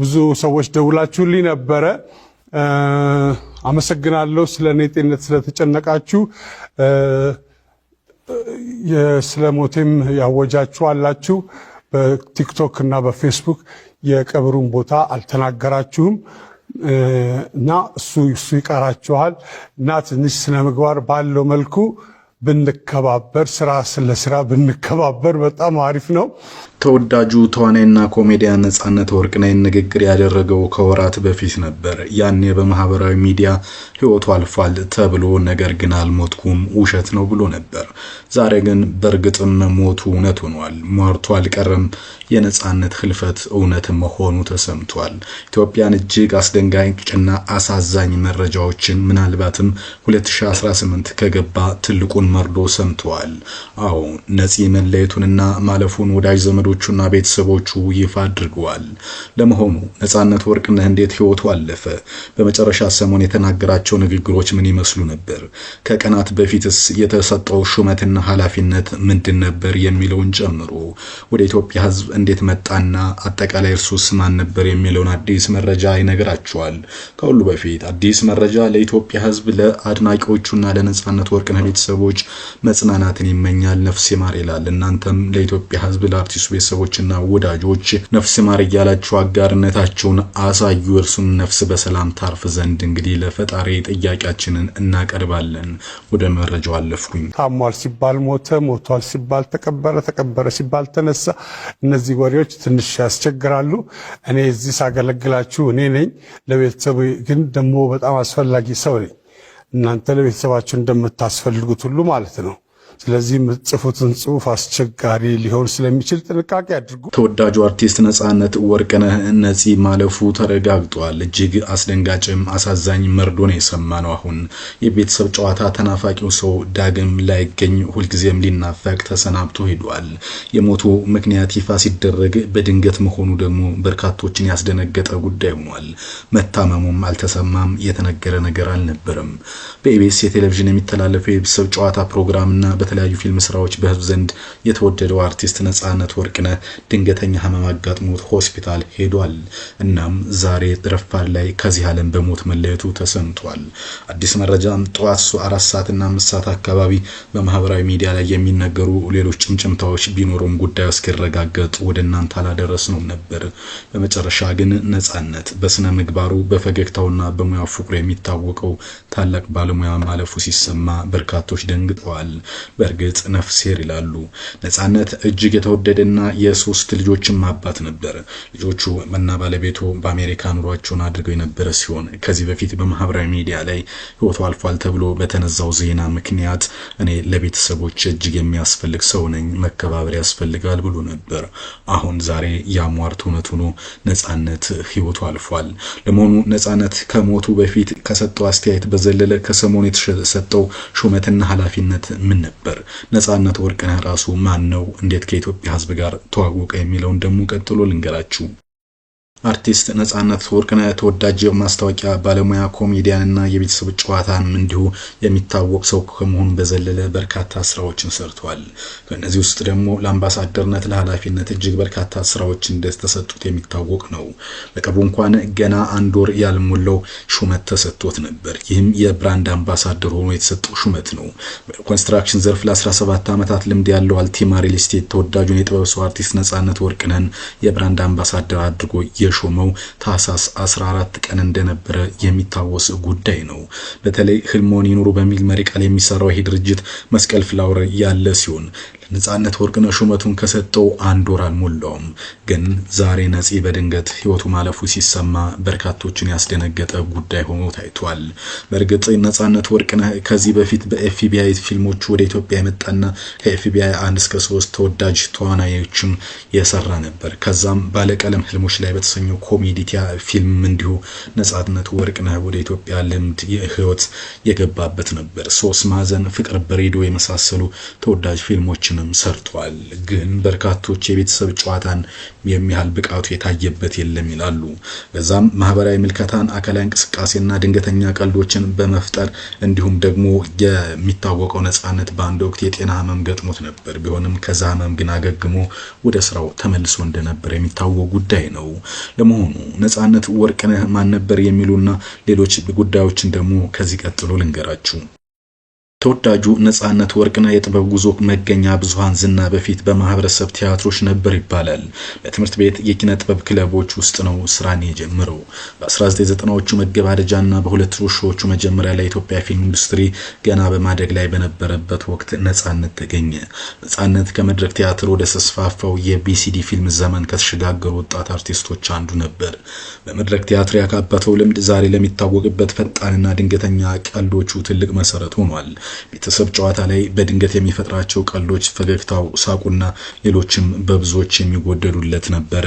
ብዙ ሰዎች ደውላችሁልኝ ነበረ። አመሰግናለሁ ስለ እኔ ጤንነት ስለተጨነቃችሁ፣ ስለ ሞቴም ያወጃችሁ አላችሁ። በቲክቶክ እና በፌስቡክ የቀብሩን ቦታ አልተናገራችሁም እና እሱ ይቀራችኋል እና ትንሽ ስነ ምግባር ባለው መልኩ ብንከባበር፣ ስራ ስለ ስራ ብንከባበር በጣም አሪፍ ነው። ተወዳጁ ተዋናይና ኮሜዲያን ነጻነት ወርቅነህ ንግግር ያደረገው ከወራት በፊት ነበር። ያኔ በማህበራዊ ሚዲያ ህይወቱ አልፏል ተብሎ፣ ነገር ግን አልሞትኩም ውሸት ነው ብሎ ነበር። ዛሬ ግን በእርግጥም ሞቱ እውነት ሆኗል። ሟርቱ አልቀረም። የነጻነት ህልፈት እውነት መሆኑ ተሰምቷል። ኢትዮጵያን እጅግ አስደንጋጭና አሳዛኝ መረጃዎችን ምናልባትም 2018 ከገባ ትልቁን መርዶ ሰምተዋል። አዎ፣ ነፂ መለየቱንና ማለፉን ወዳጅ ዘመዶቹና ቤተሰቦቹ ይፋ አድርገዋል። ለመሆኑ ነጻነት ወርቅነህ እንዴት ህይወቱ አለፈ? በመጨረሻ ሰሞን የተናገራቸው ንግግሮች ምን ይመስሉ ነበር? ከቀናት በፊትስ የተሰጠው ሹመትና ኃላፊነት ምንድን ነበር የሚለውን ጨምሮ ወደ ኢትዮጵያ ህዝብ እንዴት መጣና አጠቃላይ እርሱስ ማን ነበር የሚለውን አዲስ መረጃ ይነግራቸዋል። ከሁሉ በፊት አዲስ መረጃ ለኢትዮጵያ ህዝብ፣ ለአድናቂዎቹና ለነጻነት ወርቅነህ ቤተሰቦች መጽናናትን ይመኛል። ነፍስ ይማር ይላል። እናንተም ለኢትዮጵያ ህዝብ፣ ለአርቲስቱ ቤተሰቦችና ወዳጆች ነፍስ ይማር እያላችሁ አጋርነታችሁን አሳዩ። እርሱም ነፍስ በሰላም ታርፍ ዘንድ እንግዲህ ለፈጣሪ ጥያቄያችንን እናቀርባለን። ወደ መረጃው አለፍኩኝ። ታሟል ሲባል ሞተ፣ ሞቷል ሲባል ተቀበረ፣ ተቀበረ ሲባል ተነሳ። እነዚህ ወሬዎች ትንሽ ያስቸግራሉ። እኔ እዚህ ሳገለግላችሁ እኔ ነኝ። ለቤተሰቡ ግን ደግሞ በጣም አስፈላጊ ሰው ነኝ። እናንተ ለቤተሰባችሁ እንደምታስፈልጉት ሁሉ ማለት ነው። ስለዚህ የምትጽፉትን ጽሁፍ አስቸጋሪ ሊሆን ስለሚችል ጥንቃቄ አድርጉ። ተወዳጁ አርቲስት ነጻነት ወርቅነህ ነፂ ማለፉ ተረጋግጧል። እጅግ አስደንጋጭም አሳዛኝ መርዶ ነው የሰማነው። አሁን የቤተሰብ ጨዋታ ተናፋቂው ሰው ዳግም ላይገኝ ሁልጊዜም ሊናፈቅ ተሰናብቶ ሄዷል። የሞቱ ምክንያት ይፋ ሲደረግ በድንገት መሆኑ ደግሞ በርካቶችን ያስደነገጠ ጉዳይ ሆኗል። መታመሙም አልተሰማም፣ የተነገረ ነገር አልነበረም። በኢቢኤስ የቴሌቪዥን የሚተላለፈው የቤተሰብ ጨዋታ ፕሮግራምና በተለያዩ ፊልም ስራዎች በህዝብ ዘንድ የተወደደው አርቲስት ነጻነት ወርቅነህ ድንገተኛ ህመም አጋጥሞት ሆስፒታል ሄዷል። እናም ዛሬ ረፋድ ላይ ከዚህ ዓለም በሞት መለየቱ ተሰምቷል። አዲስ መረጃም ጠዋት 4 ሰዓትና 5 ሰዓት አካባቢ በማህበራዊ ሚዲያ ላይ የሚነገሩ ሌሎች ጭምጭምታዎች ቢኖሩም ጉዳዩ እስኪረጋገጥ ወደ እናንተ አላደረስነውም ነበር። በመጨረሻ ግን ነጻነት በስነ ምግባሩ፣ በፈገግታውና በሙያው ፍቅሩ የሚታወቀው ታላቅ ባለሙያ ማለፉ ሲሰማ በርካቶች ደንግጠዋል። በእርግጥ ነፍሴር ይላሉ። ነጻነት እጅግ የተወደደና የሶስት ልጆችም አባት ነበር። ልጆቹ እና ባለቤቱ በአሜሪካ ኑሯቸውን አድርገው የነበረ ሲሆን ከዚህ በፊት በማህበራዊ ሚዲያ ላይ ህይወቱ አልፏል ተብሎ በተነዛው ዜና ምክንያት እኔ ለቤተሰቦች እጅግ የሚያስፈልግ ሰው ነኝ፣ መከባበር ያስፈልጋል ብሎ ነበር። አሁን ዛሬ ያሟርት እውነት ሆኖ ነጻነት ህይወቱ አልፏል። ለመሆኑ ነጻነት ከሞቱ በፊት ከሰጠው አስተያየት በዘለለ ከሰሞኑ የተሰጠው ሹመትና ኃላፊነት ምን ነበር? ነጻነት ወርቅነህ ራሱ ማን ነው? እንዴት ከኢትዮጵያ ህዝብ ጋር ተዋወቀ? የሚለውን ደግሞ ቀጥሎ ልንገራችሁ። አርቲስት ነጻነት ወርቅነህ ተወዳጅ የማስታወቂያ ባለሙያ፣ ኮሜዲያን እና የቤተሰብ ጨዋታም እንዲሁ የሚታወቅ ሰው ከመሆኑ በዘለለ በርካታ ስራዎችን ሰርቷል። ከእነዚህ ውስጥ ደግሞ ለአምባሳደርነት፣ ለኃላፊነት እጅግ በርካታ ስራዎች እንደተሰጡት የሚታወቅ ነው። በቅርቡ እንኳን ገና አንድ ወር ያልሞላው ሹመት ተሰጥቶት ነበር። ይህም የ brand አምባሳደር ሆኖ የተሰጠው ሹመት ነው። በኮንስትራክሽን ዘርፍ ለ17 ዓመታት ልምድ ያለው አልቲማ ሪል ስቴት ተወዳጁን የጥበብ ሰው አርቲስት ነጻነት ወርቅነህን የ brand አምባሳደር አድርጎ የሾመው ታህሳስ 14 ቀን እንደነበረ የሚታወስ ጉዳይ ነው። በተለይ ህልሞን ይኑሩ በሚል መሪ ቃል የሚሰራው ይሄ ድርጅት መስቀል ፍላወር ያለ ሲሆን ነጻነት ወርቅነህ ሹመቱን ከሰጠው አንድ ወር አልሞላውም። ግን ዛሬ ነፂ በድንገት ህይወቱ ማለፉ ሲሰማ በርካቶችን ያስደነገጠ ጉዳይ ሆኖ ታይቷል። በእርግጥ ነጻነት ወርቅነህ ከዚህ በፊት በኤፍቢአይ ፊልሞቹ ወደ ኢትዮጵያ የመጣና ከኤፍቢአይ 1 እስከ 3 ተወዳጅ ተዋናዮችም የሰራ ነበር። ከዛም ባለቀለም ህልሞች ላይ በተሰኘው ኮሜዲ ፊልም እንዲሁ ነጻነት ወርቅነህ ወደ ኢትዮጵያ ልምድ የህይወት የገባበት ነበር። ሶስት ማዕዘን፣ ፍቅር በሬዲዮ የመሳሰሉ ተወዳጅ ፊልሞችን ፊልሞችንም ሰርቷል። ግን በርካቶች የቤተሰብ ጨዋታን የሚያህል ብቃቱ የታየበት የለም ይላሉ። በዛም ማህበራዊ ምልከታን፣ አካላዊ እንቅስቃሴና ድንገተኛ ቀልዶችን በመፍጠር እንዲሁም ደግሞ የሚታወቀው ነጻነት በአንድ ወቅት የጤና ህመም ገጥሞት ነበር። ቢሆንም ከዛ ህመም ግን አገግሞ ወደ ስራው ተመልሶ እንደነበር የሚታወቅ ጉዳይ ነው። ለመሆኑ ነጻነት ወርቅነህ ማን ነበር የሚሉና ሌሎች ጉዳዮችን ደግሞ ከዚህ ቀጥሎ ልንገራችሁ። ተወዳጁ ነጻነት ወርቅነህ የጥበብ ጉዞ መገኛ ብዙሃን ዝና በፊት በማህበረሰብ ቲያትሮች ነበር ይባላል። በትምህርት ቤት የኪነ ጥበብ ክለቦች ውስጥ ነው ስራን የጀመረው። በ1990ዎቹ መገባደጃና በ2000ዎቹ መጀመሪያ ላይ የኢትዮጵያ ፊልም ኢንዱስትሪ ገና በማደግ ላይ በነበረበት ወቅት ነጻነት ተገኘ። ነጻነት ከመድረክ ቲያትር ወደ ተስፋፋው የ VCD ፊልም ዘመን ከተሸጋገሩ ወጣት አርቲስቶች አንዱ ነበር። በመድረክ ቲያትር ያካበተው ልምድ ዛሬ ለሚታወቅበት ፈጣንና ድንገተኛ ቀልዶቹ ትልቅ መሰረት ሆኗል። ቤተሰብ ጨዋታ ላይ በድንገት የሚፈጥራቸው ቀልዶች፣ ፈገግታው፣ ሳቁና ሌሎችም በብዙዎች የሚወደዱለት ነበረ።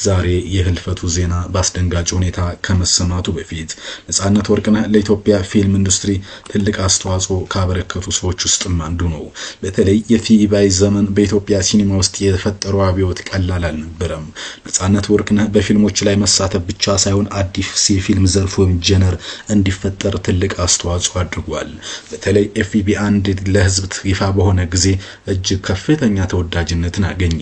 ዛሬ የህልፈቱ ዜና በአስደንጋጭ ሁኔታ ከመሰማቱ በፊት ነጻነት ወርቅነህ ለኢትዮጵያ ፊልም ኢንዱስትሪ ትልቅ አስተዋጽኦ ካበረከቱ ሰዎች ውስጥም አንዱ ነው። በተለይ የፊኢባይ ዘመን በኢትዮጵያ ሲኒማ ውስጥ የፈጠረው አብዮት ቀላል አልነበረም። ነጻነት ወርቅነህ በፊልሞች ላይ መሳተፍ ብቻ ሳይሆን አዲስ የፊልም ዘርፍ ወይም genre እንዲፈጠር ትልቅ አስተዋጽኦ አድርጓል። በተለይ ኤፍቢ 1 ለህዝብ ይፋ በሆነ ጊዜ እጅግ ከፍተኛ ተወዳጅነትን አገኘ።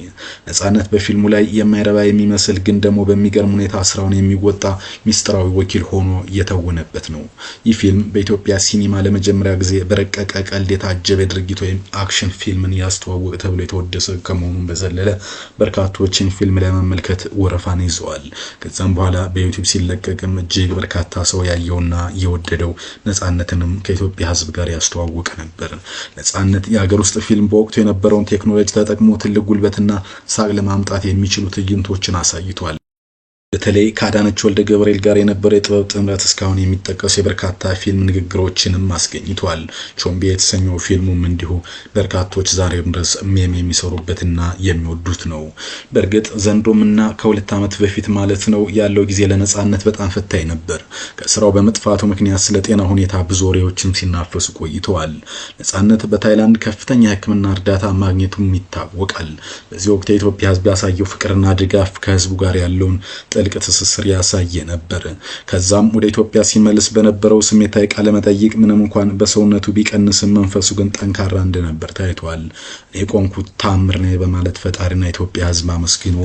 ነጻነት በፊልሙ ላይ የማይረባ የሚመስል ግን ደግሞ በሚገርም ሁኔታ ስራውን የሚወጣ ሚስጥራዊ ወኪል ሆኖ የተወነበት ነው። ይህ ፊልም በኢትዮጵያ ሲኒማ ለመጀመሪያ ጊዜ በረቀቀ ቀልድ የታጀበ ድርጊት ወይም action ፊልምን ያስተዋወቀ ተብሎ የተወደሰ ከመሆኑም በዘለለ በርካቶችን ፊልም ለመመልከት ወረፋን ይዘዋል። ከዛም በኋላ በዩቲዩብ ሲለቀቅም እጅግ በርካታ ሰው ያየውና የወደደው ነጻነትንም ከኢትዮጵያ ህዝብ ጋር ያስተዋወቀ ነበር። ነጻነት የሀገር ውስጥ ፊልም በወቅቱ የነበረውን ቴክኖሎጂ ተጠቅሞ ትልቅ ጉልበትና ሳቅ ለማምጣት የሚችሉ ትዕይንቶችን አሳይቷል። በተለይ ከአዳነች ወልደ ገብርኤል ጋር የነበረ የጥበብ ጥምረት እስካሁን የሚጠቀሱ የበርካታ ፊልም ንግግሮችንም አስገኝቷል። ቾምቤ የተሰኘው ፊልሙም እንዲሁ በርካቶች ዛሬም ድረስ meme የሚሰሩበትና የሚወዱት ነው። በእርግጥ ዘንድሮምና ከ2 ዓመት በፊት ማለት ነው ያለው ጊዜ ለነጻነት በጣም ፈታኝ ነበር። ከስራው በመጥፋቱ ምክንያት ስለ ጤና ሁኔታ ብዙ ወሬዎችም ሲናፈሱ ቆይተዋል። ነጻነት በታይላንድ ከፍተኛ የሕክምና እርዳታ ማግኘቱም ይታወቃል። በዚህ ወቅት የኢትዮጵያ ሕዝብ ያሳየው ፍቅርና ድጋፍ ከህዝቡ ጋር ያለውን ጥልቅ ትስስር ያሳየ ነበር። ከዛም ወደ ኢትዮጵያ ሲመልስ በነበረው ስሜታዊ ቃለ መጠይቅ ምንም እንኳን በሰውነቱ ቢቀንስም መንፈሱ ግን ጠንካራ እንደነበር ታይቷል። የቆምኩት ታምር ነው በማለት ፈጣሪና ኢትዮጵያ ሕዝብ አመስግኖ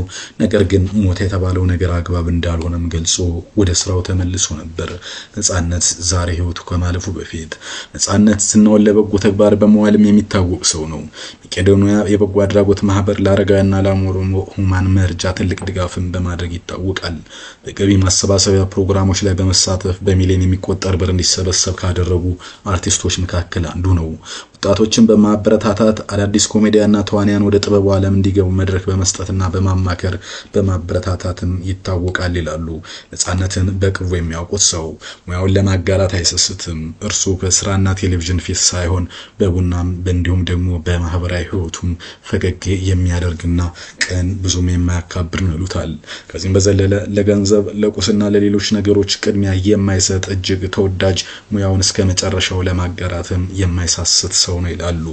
ነገር ግን ሞት የተባለው ነገር አግባብ እንዳልሆነም ገልጾ ወደ ስራው ተመልሶ ነበር። ነጻነት ዛሬ ህይወቱ ከማለፉ በፊት ነጻነት ዝናውን ለበጎ ተግባር በመዋልም የሚታወቅ ሰው ነው። መቄዶንያ የበጎ አድራጎት ማህበር ለአረጋውያንና ለአእምሮ ህሙማን መርጃ ትልቅ ድጋፍን በማድረግ ይታወቃል። በገቢ ማሰባሰቢያ ፕሮግራሞች ላይ በመሳተፍ በሚሊዮን የሚቆጠር ብር እንዲሰበሰብ ካደረጉ አርቲስቶች መካከል አንዱ ነው። ወጣቶችን በማበረታታት አዳዲስ ኮሜዲያና ተዋንያን ወደ ጥበቡ ዓለም እንዲገቡ መድረክ በመስጠትና በማማከር በማበረታታትም ይታወቃል ይላሉ ነጻነትን በቅርቡ የሚያውቁት ሰው። ሙያውን ለማጋራት አይሰስትም። እርሱ ከስራና ቴሌቪዥን ፊት ሳይሆን በቡናም እንዲሁም ደግሞ በማህበራዊ ህይወቱም ፈገግ የሚያደርግና ቀን ብዙም የማያካብር ነው ይሉታል። ከዚህም በዘለለ ለገንዘብ ለቁስና ለሌሎች ነገሮች ቅድሚያ የማይሰጥ እጅግ ተወዳጅ ሙያውን እስከ መጨረሻው ለማጋራትም የማይሳስት ሰው ነው ይላሉ።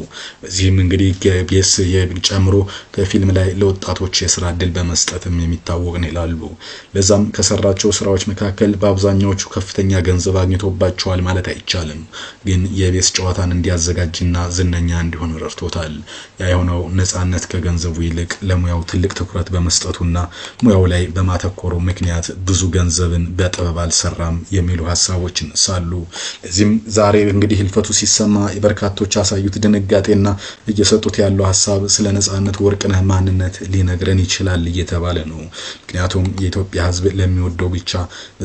በዚህም እንግዲህ ቤስ ጨምሮ ከፊልም ላይ ለወጣቶች የስራ እድል በመስጠትም የሚታወቅ ነው ይላሉ። ለዛም ከሰራቸው ስራዎች መካከል በአብዛኛዎቹ ከፍተኛ ገንዘብ አግኝቶባቸዋል ማለት አይቻልም። ግን የቤስ ጨዋታን እንዲያዘጋጅና ዝነኛ እንዲሆን ረድቶታል። ያ የሆነው ነጻነት ከገንዘቡ ይልቅ ለሙያው ትልቅ ትኩረት በመስጠቱና ሙያው ላይ በማተኮሩ ምክንያት ብዙ ገንዘብን በጥበብ አልሰራም የሚሉ ሀሳቦች ይነሳሉ። ለዚህም ዛሬ እንግዲህ ህልፈቱ ሲሰማ በርካቶች ያሳዩት ድንጋጤና እየሰጡት ያለው ሀሳብ ስለ ነጻነት ወርቅነህ ማንነት ሊነግረን ይችላል እየተባለ ነው። ምክንያቱም የኢትዮጵያ ሕዝብ ለሚወደው ብቻ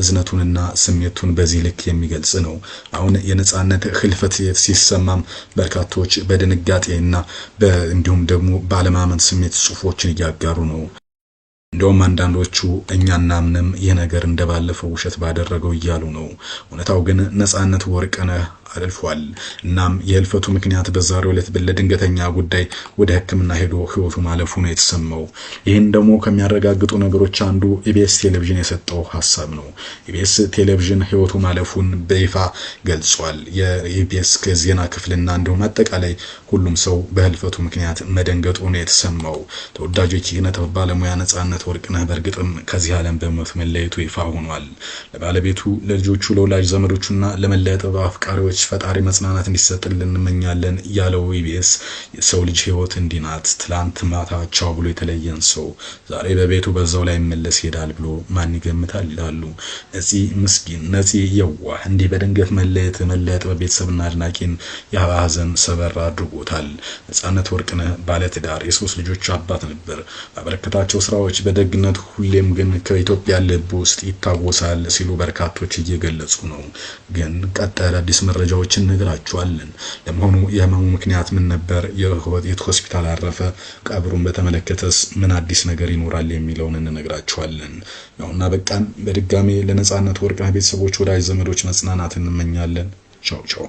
እዝነቱንና ስሜቱን በዚህ ልክ የሚገልጽ ነው። አሁን የነጻነት ህልፈት ሲሰማም በርካቶች በድንጋጤና እንዲሁም ደግሞ ባለማመን ስሜት ጽሁፎችን እያጋሩ ነው። እንደውም አንዳንዶቹ እኛ እናምንም ይህ ነገር እንደባለፈው ውሸት ባደረገው እያሉ ነው። እውነታው ግን ነጻነት ወርቅነህ አልፏል። እናም የህልፈቱ ምክንያት በዛሬው ዕለት ለድንገተኛ ጉዳይ ወደ ሕክምና ሄዶ ህይወቱ ማለፉ ነው የተሰማው። ይህን ደግሞ ከሚያረጋግጡ ነገሮች አንዱ ኢቢኤስ ቴሌቪዥን የሰጠው ሀሳብ ነው። ኢቢኤስ ቴሌቪዥን ህይወቱ ማለፉን በይፋ ገልጿል። የኢቢኤስ ዜና ክፍልና እንዲሁም አጠቃላይ ሁሉም ሰው በህልፈቱ ምክንያት መደንገጡ ነው የተሰማው። ተወዳጁ የኪነ ጥበብ ባለሙያ ነጻነት ወርቅነህ በእርግጥም ከዚህ ዓለም በሞት መለየቱ ይፋ ሆኗል። ለባለቤቱ፣ ለልጆቹ፣ ለወላጅ ዘመዶቹና ለመላ ጥበብ አፍቃሪዎች ፈጣሪ መጽናናት እንዲሰጥልን እንመኛለን ያለው ኢቢኤስ የሰው ልጅ ህይወት እንዲህ ናት። ትላንት ማታ ቻው ብሎ የተለየን ሰው ዛሬ በቤቱ በዛው ላይ መለስ ይሄዳል ብሎ ማን ይገምታል ይላሉ። ነፂ ምስኪን፣ ነፂ የዋህ፣ እንዲህ በድንገት መለየት መለያ ጥበብ ቤተሰብና አድናቂን የሀዘን ሰበር አድርጎታል። ነጻነት ወርቅነህ ባለትዳር የሶስት ልጆች አባት ነበር። ባበረከታቸው ስራዎች በደግነት ሁሌም ግን ከኢትዮጵያ ልብ ውስጥ ይታወሳል ሲሉ በርካቶች እየገለጹ ነው። ግን ቀጣይ አዳዲስ መረጃዎችን እነግራችኋለን። ለመሆኑ የህመሙ ምክንያት ምን ነበር? የት ሆስፒታል አረፈ? ቀብሩን በተመለከተስ ምን አዲስ ነገር ይኖራል የሚለውን እንነግራችኋለን። ነውና በቃን። በድጋሜ ለነጻነት ወርቅነህ ቤተሰቦች፣ ወዳጅ ዘመዶች መጽናናት እንመኛለን። ቻው ቻው።